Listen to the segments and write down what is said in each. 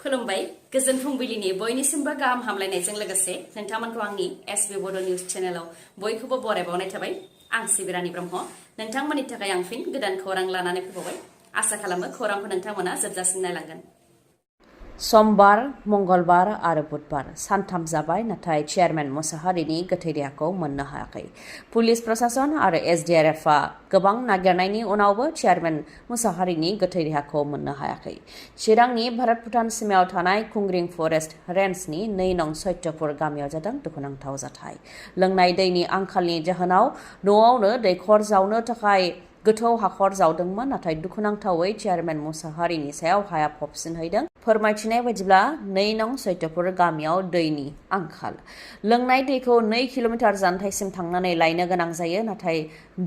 खुलुमबाय गोजोन फुंबिलिनि बयनिसिमबो गाहाम हामलायनायजों लोगोसे नोंथांमोनखौ आंनि एसबी बड' निउज चेनेलाव बयखौबो बरायबावनाय थाबाय। आं सिबि रानी ब्रह्म। नोंथांमोननि थाखाय आं फिन गोदान खौरां लानानै फैबावबाय। आसा खालामो खौरांखौ नोंथांमोना जोबजासिम नायलांगोन। समबार, मंगलबार आरो बुधबार सानथाम जाबाय, नाथाय चेयारमेन मुसाहारिनि गोथै देहाखौ मोननो हायाखै। पुलिस प्रशासन आरो एसडीआरएफआ गोबां नागिरनायनि उनावबो चेयारमेन मुसाहारिनि गोथै देहाखौ मोननो हायाखै। चिरांनि भारत भुटान सीमायाव थानाय खुंग्रिं फरेस्ट रेन्जनि 2 नं सत्यपुर गामियाव जादों दुखुनांथाव जाथाय। लोंनाय दैनि आंखालनि जाहोनाव न'आवनो दैखर जावनो थाखाय गोथौ हाखर जावदोंमोन, नाथाय दुखुनांथावै चेयारमेन मुसाहारिनि सायाव हाया फबसिनहैदों। फोरमायथिनाय बायदिब्ला 2 नं सत्यपुर गामियाव दैनि आंखाल। लोंनाय दैखौ 2 किल'मिटार जानथायसिम थांनानै लायनो गोनां जायो, नाथाय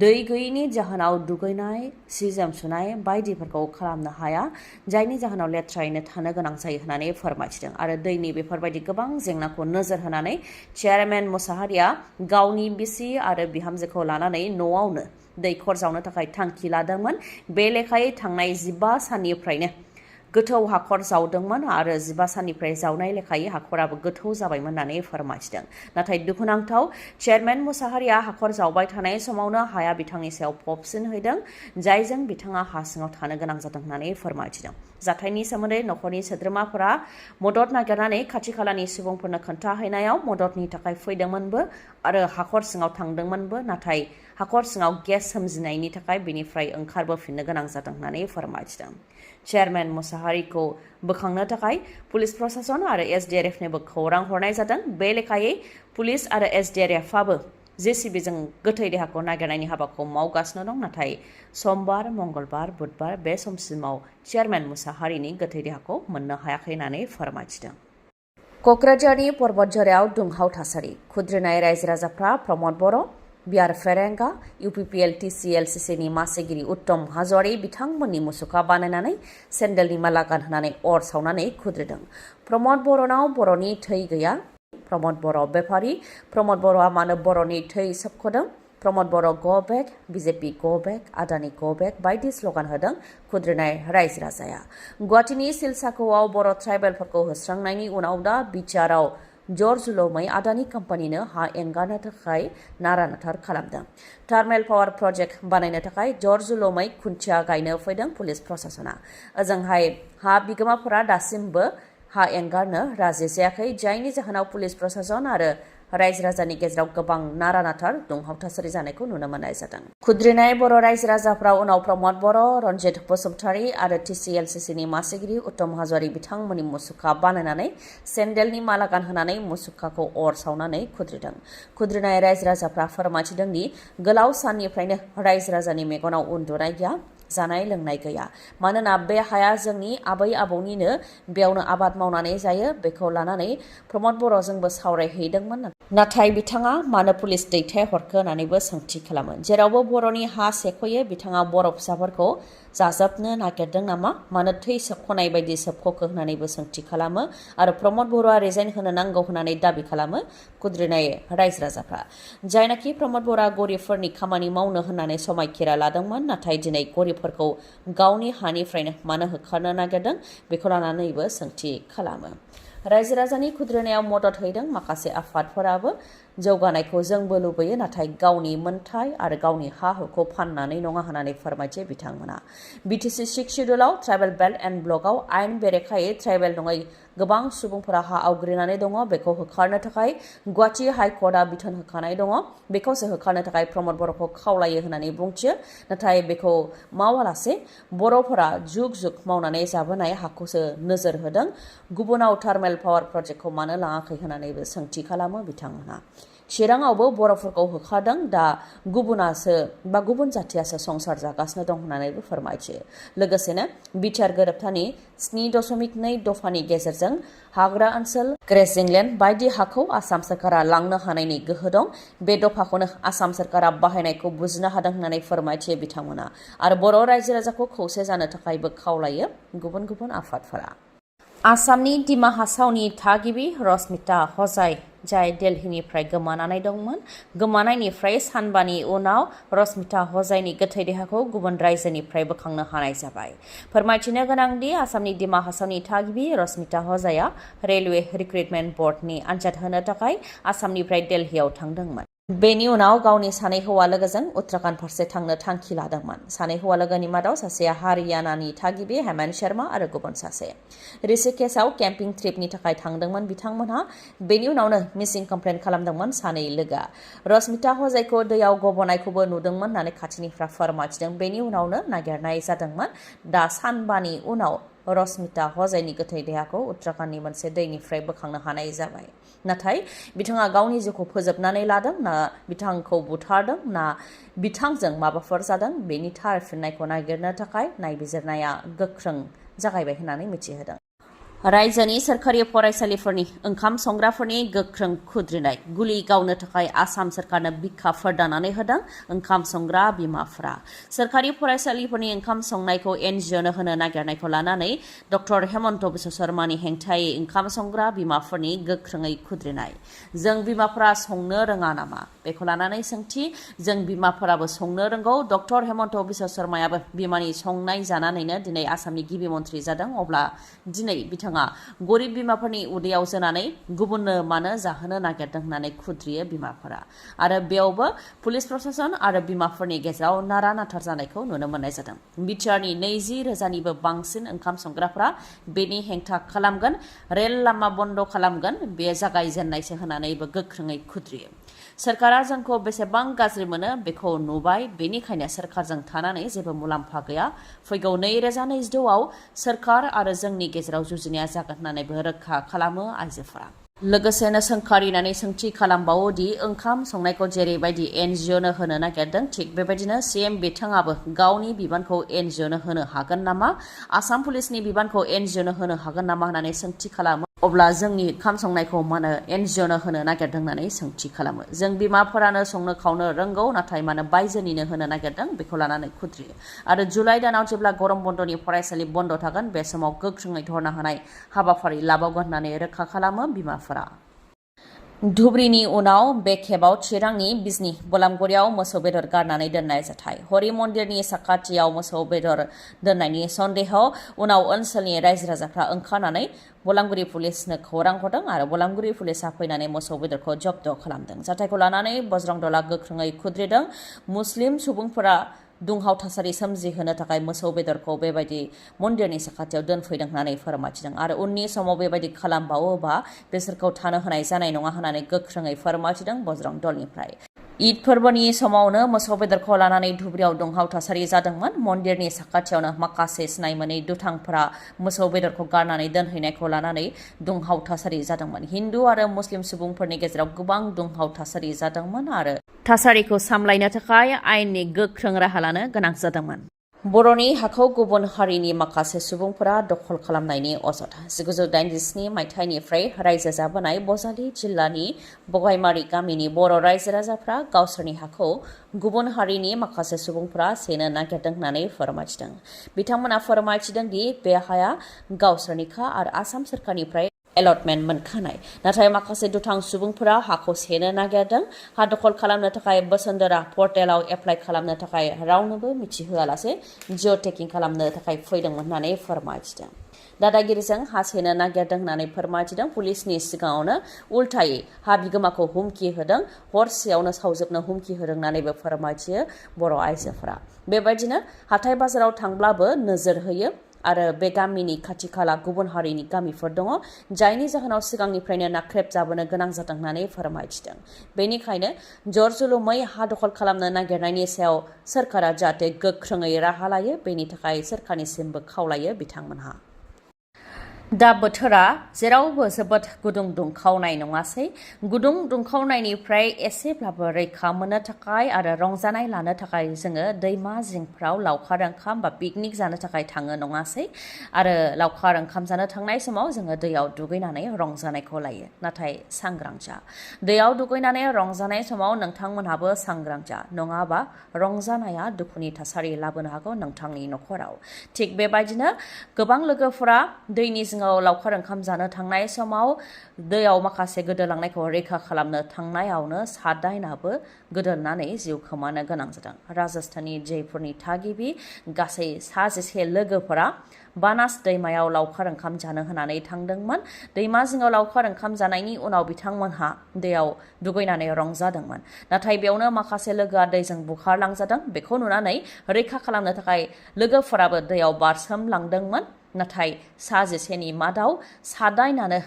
दै गैयैनि जाहोनाव दुगैनाय, सि-जोम सुनाय बायदिफोरखौ खालामनो हाया, जायनि जाहोनाव लेथ्रायैनो थानो गोनां जायो होननानै फोरमायथिदों। आरो दैनि बेफोरबायदि गोबां जेंनाखौ नोजोर होनानै चेयारमेन मुसाहारिया गावनि बिसि आरो बिहामजोखौ लानानै न'आवनो दैखर जावनो थाखाय थांखि लादोंमोन। बे लेखायै थांनाय 15 साननिफ्रायनो गोथौ हाखर जावदोंमोन आरो 15 साननिफ्राय जावनाय लेखायै हाखराबो गोथौ जाबायमोन होननानै फोरमायथिदों। नाथाय दुखुनांथाव, चेयारमेन मुसाहारिया हाखर जावबाय थानाय समावनो हाया बिथांनि सायाव फबसिनहैदों, जायजों बिथाङा हा सिङाव थानो गोनां जादों होननानै फोरमायथिदों। जाथायनि सोमोन्दै नखरनि सोद्रोमाफोरा मदद नागिरनानै खाथि खालानि सुबुंफोरनो खोन्थाहैनायाव मददनि थाखाय फैदोंमोनबो आरो हाखर सिङाव थांदोंमोनबो, नाथाय हाखर सिङाव गेस सोमजिनायनि थाखाय बेनिफ्राय ओंखारबोफिननो गोनां जादों होननानै फोरमायथिदों। चेयारमेन मुसाहारिखौ बोखांनो थाखाय पुलिस प्रशासन आरो एसडीआरएफनोबो खौरां हरनाय जादों। बे लेखायै पुलिस आरो एसडीआरएफआबो जेसीबीजों गोथै देहाखौ नागिरनायनि हाबाखौ मावगासिनो दं, नाथाय समबार, मंगलबार, बुधबार बे समसिमाव चेयारमेन मुसाहारिनि गोथै देहाखौ मोननो हायाखै होननानै फोरमायथिदों। कक्राझारनि पर्बतझरायाव दुंहाव थासारि। खुद्रिनाय रायजो राजाफ्रा प्रमद बर', बिआर फेरेंगा, UPPL TCLCCनि मासिगिरि उत्तम हाज'वारि बिथांमोननि मुसुखा बानायनानै सेन्देलनि माला गानहोनानै अर सावनानै खुद्रिदों। प्रमद बर'नाव बर'नि थै गैया। प्रमद बर' बेफारि। प्रमद बर'आ मानो बर'नि थै सोबख'दों? प्रमद बर' गो बेक, बीजेपी गो बेक, आदानि गो बेक बायदि स्लगान होदों खुद्रिनाय रायजो राजाया। गुवाहाटीनि सिलसाखौआव बर' ट्राइबेलफोरखौ होस्रांनायनि उनाव दा BTRआव जर जुलुमै आदानि कम्पानिनो हा एंगारनो थाखाय नारा नाथार खालामदों। थार्मेल पावार प्रजेक्ट बानायनो थाखाय जर जुलुमै खुन्थिया गायनो फैदों पुलिस प्रशासना। ओजोंहाय हा बिगोमाफोरा दासिमबो हा एंगारनो राजि जायाखै, जायनि जाहोनाव पुलिस प्रशासन आरो रायजो राजानि गेजेराव गोबां नारा नाथार दुंहाव थासारि जानायखौ नुनो मोननाय जादों। खुद्रिनाय बर' रायजो राजाफ्रा उनाव प्रमद बर', रन्जित बसुमतारी आरो TCLCCनि मासिगिरि उत्तम हाज'वारि बिथांमोननि मुसुखा बानायनानै सेन्देलनि माला गानहोनानै मुसुखाखौ अर सावनानै खुद्रिदों। खुद्रिनाय रायजो राजाफ्रा फोरमायथिदों दि गोलाव साननिफ्रायनो रायजो राजानि मेगनाव उन्दुनाय गैया, जानाय लोंनाय गैया। मानोना बे हाया जोंनि आबै आबौनिनो, बेयावनो आबाद मावनानै जायो। बेखौ लानानै प्रमद बर'जोंबो सावरायहैदोंमोन, नाथाय बिथाङा मानो पुलिस दैथायहरखो होननानैबो सोंथि खालामो। जेरावबो बर'नि हा सेख'यो, बिथाङा बर' फिसाफोरखौ जाजोबनो नागिरदों नामा? मानो थै सोबख'नाय बायदि सोबख'खो होननानैबो सोंथि खालामो आरो प्रमद बर'आ रिजाइन होनो नांगौ होननानै दाबि खालामो खुद्रिनाय रायजो राजाफ्रा। जायनाखि प्रमद बर'आ गरिबफोरनि खामानि मावनो होननानै समायखिरा लादोंमोन, नाथाय दिनै गरिबफोरखौ गावनि हानिफ्रायनो मानो होखारनो नागिरदों, बेखौ लानानैबो सोंथि खालामो। रायजो राजानि खुद्रिनायाव मदद हैदों माखासे आफादफोराबो। जौगानायखौ जोंबो लुबैयो, नाथाय गावनि मोन्थाय आरो गावनि हा हुखौ फाननानै नङा होननानै फोरमायथियो बिथांमोना। BTC 6 शिड्युलाव ट्राइबेल बेल्ट एन्ड ब्लकआव आयेन बेरेखायै ट्राइबेल नङै गोबां सुबुंफोरा हा आवग्रिनानै दङ। बेखौ होखारनो थाखाय गुवाहाटी हाइकर्टआ बिथोन होखानाय दङ। बेखौसो होखारनो थाखाय प्रमद बर'खौ खावलायो होननानै बुंथियो, नाथाय बेखौ मावालासे बर'फोरा जुग जुग मावनानै जाबोनाय हाखौसो नोजोर होदों। गुबुनाव थार्मेल पावार प्रजेक्टखौ मानो लाङाखै होननानैबो सोंथि खालामो बिथांमोनहा। चिराङावबो बर'फोरखौ होखारदों, दा गुबुनासो बा गुबुन जाथियासो संसार जागासिनो दं होननानैबो फोरमायथियो। लोगोसेनो BTR गोरोबथानि 7.2 दफानि गेजेरजों हाग्रा ओनसोल, ग्रेजिंलेन्ड बायदि हाखौ आसाम सोरखारा लांनो हानायनि गोहो दं। बे दफाखौनो आसाम सोरखारा बाहायनायखौ बुजिनो हादों होननानै फोरमायथियो बिथांमोना। आरो बर' रायजो राजाखौ खौसे जानो थाखायबो खावलायो गुबुन गुबुन आफादफोरा। आसामनि डिमा हासावनि थागिबि रश्मिता हजाय जाय दिल्लीनिफ्राय गोमानानै दंमोन। गोमानायनिफ्राय सानबानि उनाव रश्मिता हजाइनि गोथै देहाखौ गुबुन रायजोनिफ्राय बोखांनो हानाय जाबाय। फोरमायथिनो गोनांदि आसामनि दिमा हासावनि थागिबि रश्मिता हजाइआ रेलवे रिक्रुटमेन्ट बर्डनि आनजाद होनो थाखाय आसामनिफ्राय दिल्लीयाव थांदोंमोन। बेनि उनाव गावनि सानै हौवा लोगोजों उत्तराखन्ड फारसे थांनो थांखि लादोंमोन। सानै हौवा लोगोनि मादाव सासेया हारियानानि थागिबि हेमन्त शर्मा आरो गुबुन सासे ऋषिकेशआव केम्पिं ट्रिपनि थाखाय थांदोंमोन। बिथांमोनहा बेनि उनावनो मिसिं कमप्लेन खालामदोंमोन। सानै लोगोआ रश्मिता हजाइखौ दैयाव गबनायखौबो नुदोंमोन होननानै खाथिनिफ्रा फोरमायथिदों। बेनि उनावनो नागिरनाय जादोंमोन। दा सानबानि उनाव रश्मिता हजाइनि गोथै देहाखौ उत्तराखन्डनि मोनसे दैनिफ्राय बोखांनो हानाय जाबाय। नाथाय बिथाङा गावनि जिउखौ फोजोबनानै लादों ना बिथांखौ बुथारदों ना बिथांजों माबाफोर जादों बेनि थार फिननायखौ नागिरनो थाखाय नायबिजिरनाया गोख्रों जागायबाय होननानै मिथिहोदों। रायजोनि सोरखारि फरायसालिफोरनि ओंखाम संग्राफोरनि गोख्रों खुद्रिनाय। गुलि गावनो थाखाय आसाम सोरखारनो बिखाफोर दानानै होदों ओंखाम संग्रा बिमाफोरा। सोरखारि फरायसालिफोरनि ओंखाम संनायखौ एनजिअनो होनो नागिरनायखौ लानानै डक्टर हेमन्त बिश्व शर्मानि हेंथायै ओंखाम संग्रा बिमाफोरनि गोख्रोङै खुद्रिनाय। जों बिमाफोरा संनो रोङा नामा? बेखौ लानानै सोंथि। जों बिमाफोराबो संनो रोंगौ। डक्टर हेमन्त बिश्व शर्मायाबो बिमानि संनाय जानानैनो दिनै आसामनि गिबि मन्थ्रि जादों। अब्ला दिनै बिथाङा गरिब बिमाफोरनि उदैयाव जोनानै गुबुननो मानो जाहोनो नागिरदों होननानै खुद्रियो बिमाफोरा। आरो बेयावबो पुलिस प्रशासन आरो बिमाफोरनि गेजेराव नारा नाथार जानायखौ नुनो मोननाय जादों। बिटिआरनि 20,000निबो बांसिन ओंखाम संग्राफोरा बेनि हेंथा खालामगोन। रेल लामा बन्द खालामगोन। बे जागायजेननायसो होननानैबो गोख्रोङै खुद्रियो। सोरखारा जोंखौ बेसेबां गाज्रि मोनो बेखौ नुबाय। बेनिखायनो सोरखारजों थानानै जेबो मुलाम्फा गैया। फैगौ 2026आव सोरखार आरो जोंनि गेजेराव जुजिनाया जागोन होननानैबो रोखा खालामो आइजोफोरा। लोगोसेनो सोंखारिनानै सोंथि खालामबावोदि ओंखाम संनायखौ जेरैबायदि एनजिअनो होनो नागिरदों थिग बेबायदिनो सिएम बिथाङाबो गावनि बिबानखौ एनजिअनो होनो हागोन नामा? आसाम पुलिसनि बिबानखौ एनजिअनो होनो हागोन नामा होननानै सोंथि खालामो। अब्ला जोंनि ओंखाम संनायखौ मानो एनजिअनो होनो नागिरदों होननानै सोंथि खालामो। जों बिमाफोरानो संनो खावनो रोंगौ नाथाय मानो बायजोनिनो होनो नागिरदों बेखौ लानानै खुद्रियो। आरो जुलाइ दानाव जेब्ला गरम बन्दनि फरायसालि बन्द थागोन बे समाव गोख्रोङै धरना होनाय हाबाफारि लाबावगोन होननानै रोखा खालामो बिमाफोरा। धुब्रीनि उनाव बे खेबाव चिरांनि बिजनि बलामगुरियाव मोसौ बेदर गारनानै दोननाय जाथाय। हरि मन्दिरनि साखाथियाव मोसौ बेदर दोननायनि सन्देहआव उनाव ओनसोलनि रायजो राजाफ्रा ओंखारनानै बलामगुरि पुलिसनो खौरां हरदों आरो बलामगुरि पुलिसा फैनानै मोसौ बेदरखौ जब्द खालामदों। जाथायखौ लानानै बजरं दलआ गोख्रोङै खुद्रिदों। मुस्लिम सुबुंफोरा दुंहाव थासारि सोमजिहोनो थाखाय मोसौ बेदरखौ बेबायदि मन्दिरनि साखाथियाव दोनफैदों होननानै फोरमायथिदों आरो उननि समाव बेबायदि खालामबावोबा बिसोरखौ थानो होनाय जानाय नङा होननानै गोख्रोङै फोरमायथिदों बजरं दलनिफ्राय। ईद फोरबोनि समावनो मोसौ बेदरखौ लानानै धुब्रियाव दुंहाव थासारि जादोंमोन। मन्दिरनि साखाथियावनो माखासे सिनाय मोनै दुथांफोरा मोसौ बेदरखौ गारनानै दोनहैनायखौ लानानै दुंहाव थासारि जादोंमोन। हिन्दु आरो मुस्लिम सुबुंफोरनि गेजेराव गोबां दुंहाव थासारि जादोंमोन आरो थासारिखौ सामलायनो थाखाय आयेननि गोख्रों राहा लानो गोनां जादोंमोन। बर'नि हाखौ गुबुन हारिनि माखासे सुबुंफोरा दखल खालामनायनि अजद। 1987 मायथाइनिफ्राय रायजो जाबोनाय बजालि जिल्लानि बगाइमारि गामिनि बर' रायजो राजाफ्रा गावसोरनि हाखौ गुबुन हारिनि माखासे सुबुंफोरा सेनो नागिरदों होननानै फोरमायथिदों। बिथांमोना फोरमायथिदों दि बे हाया गावसोरनिखा आरो आसाम सोरखारनिफ्राय एलटमेन्ट मोनखानाय। नाथाय माखासे दुथां सुबुंफोरा हाखौ सेनो नागिरदों। हा दखल खालामनो थाखाय बसुन्धरा पर्टेलाव एप्लाइ खालामनो थाखाय रावनोबो मिथिहोआलासे जिअ'टेकिं खालामनो थाखाय फैदोंमोन होननानै फोरमायथिदों। दादागिरिजों हा सेनो नागिरदों होननानै फोरमायथिदों। पुलिसनि सिगाङावनो उल्थायै हा बिगोमाखौ हुमखि होदों। हरसेयावनो सावजोबनो हुमखि होदों होननानैबो फोरमायथियो बर' आइजोफोरा। बेबायदिनो हाथाय बाजाराव थांब्लाबो नोजोर होयो आरो बे गामिनि खाथि खाला गुबुन हारिनि गामिफोर दङ जायनि जाहोनाव सिगांनिफ्रायनो नाख्रेब जाबोनो गोनां जादों होननानै फोरमायथिदों। बेनिखायनो जरजुलुमै हा दखल खालामनो नागिरनायनि सायाव सोरखारा जाहाथे गोख्रोङै राहा लायो बेनि थाखाय सोरखारनिसिमबो खावलायो बिथांमोनहा। दा बोथोरा जेरावबो जोबोद गुदुं दुंखावनाय नङासै। गुदुं दुंखावनायनिफ्राय एसेब्लाबो रैखा मोननो थाखाय आरो रंजानाय लानो थाखाय जोङो दैमा जिंफ्राव लावखार ओंखाम बा पिकनिक जानो थाखाय थाङो नङासै। आरो लावखार ओंखाम जानो थांनाय समाव जोङो दैयाव दुगैनानै रंजानायखौ लायो। नाथाय सांग्रां जा। दैयाव दुगैनानै रंजानाय समाव नोंथांमोनहाबो सांग्रां जा। नङाबा रंजानाया दुखुनि थासारि लाबोनो हागौ नोंथांनि न'खराव। थिग बेबायदिनो गोबां लोगोफोरा दैनि जिङाव लावखार ओंखाम जानो थांनाय समाव दैयाव माखासे गोदोलांनायखौ रैखा खालामनो थांनायावनो 7 गोदोलनानै जिउ खोमानो गोनां जादों। राजस्थाननि जयपुरनि थागिबि गासै 11 लोगोफोरा बानास दैमायाव लावखार ओंखाम जानो होनानै थांदोंमोन। दैमा जिङाव लावखार ओंखाम जानायनि उनाव बिथांमोनहा दैयाव दुगैनानै रंजादोंमोन। नाथाय बेयावनो माखासे लोगोआ दैजों बुखारलांजादों। बेखौ नुनानै रैखा खालामनो थाखाय लोगोफोराबो दैयाव बारसोमलांदोंमोन। नाथाय 11नि मादाव 7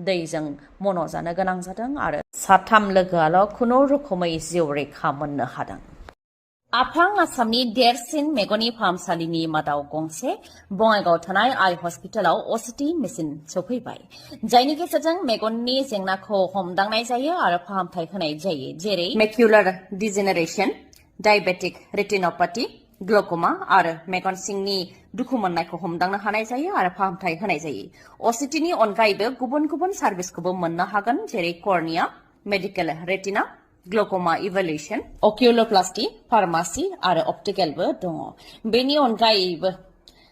दैजों मन'जानो गोनां जादों आरो 3 लोगोआल' खुनुरुखुमै जिउ रैखा मोननो हादों। आफां आसामनि देरसिन मेगननि फाहामसालिनि मादाव गंसे बङाइगाव थानाय आइ हस्पिटालाव असिटि मेसिन सफैबाय, जायनि गेजेरजों मेगननि जेंनाखौ हमदांनाय जायो आरो फाहामथाय होनाय जायो, जेरै मेक्युलार डिजेनेरेशन, डायबेटिक रेटिनोपैथी, ग्लुक'मा आरो मेगन सिंनि दुखु मोननायखौ हमदांनो हानाय जायो आरो फाहामथाय होनाय जायो। असिटिनि अनगायैबो गुबुन गुबुन सार्भिसखौबो मोननो हागोन, जेरै cornea, medical retina, glaucoma इभेलुएशन, अकिउलोप्लास्टी, pharmacy आरो अप्टिकेलबो दङ। बेनि अनगायैबो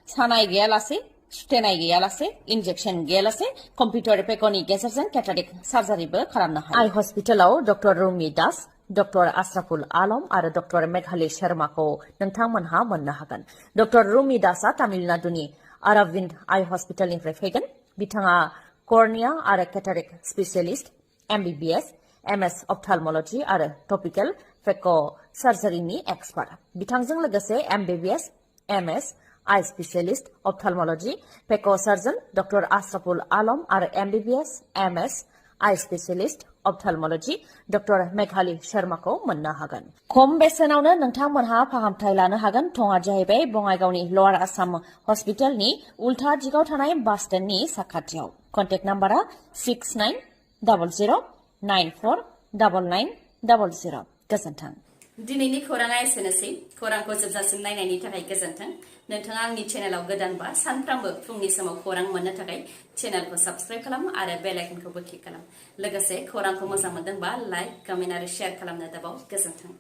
सानाय गैयालासे, सुथेनाय गैयालासे, इन्जेक्शन गैयालासे कम्पिउटार पेकनि गेजेरजों केटारेक सार्जारिबो खालामनो हायो। आइ हस्पिटालाव डक्टर रुमि दास, डक्टर आशराफुल आलम आरो डक्टर मेघाली शर्माखौ नोंथांमोनहा मोननो हागोन। डक्टर रुमि दासआ तामिलनाडुनि अरविंद आइ हस्पिटालनिफ्राय फैगोन। बिथाङा कर्निया आरो cataract specialist, MBBS, MS ophthalmology आरो टपिकल फेक' सार्जारिनि एक्सपार्ट। बिथांजों लोगोसे MBBS, MS eye specialist ophthalmology phaco' surgeon doctor Ashraful Alam आरो MBBS, MS eye specialist ophthalmology doctor Meghali शर्माखौ मोननो हागोन। खम बेसेनावनो नोंथांमोनहा फाहामथाय लानो हागोन। थङा जाहैबाय बङाइगावनि लवार आसाम हस्पिटालनि उल्था दिगाव थानाय बास स्टेन्डनि साखाथियाव। कन्टेक्ट नाम्बारा 6900949900। गोजोन्थों। दिनैनि खौराङा एसेनोसै। खौरांखौ जोबजासिम नायनायनि थाखाय गोजोन्थों। नोंथाङा आंनि चेनेलाव गोदानबा सानफ्रामबो फुंनि समाव खौरां मोननो थाखाय चेनेलखौ साबस्क्राइब खालाम आरो बेल आइकनखौबो क्लिक खालाम। लोगोसे खौरांखौ मोजां मोनदोंबा लाइक, कमेन्ट आरो शेयार खालामनो दाबाव। गोजोन्थों।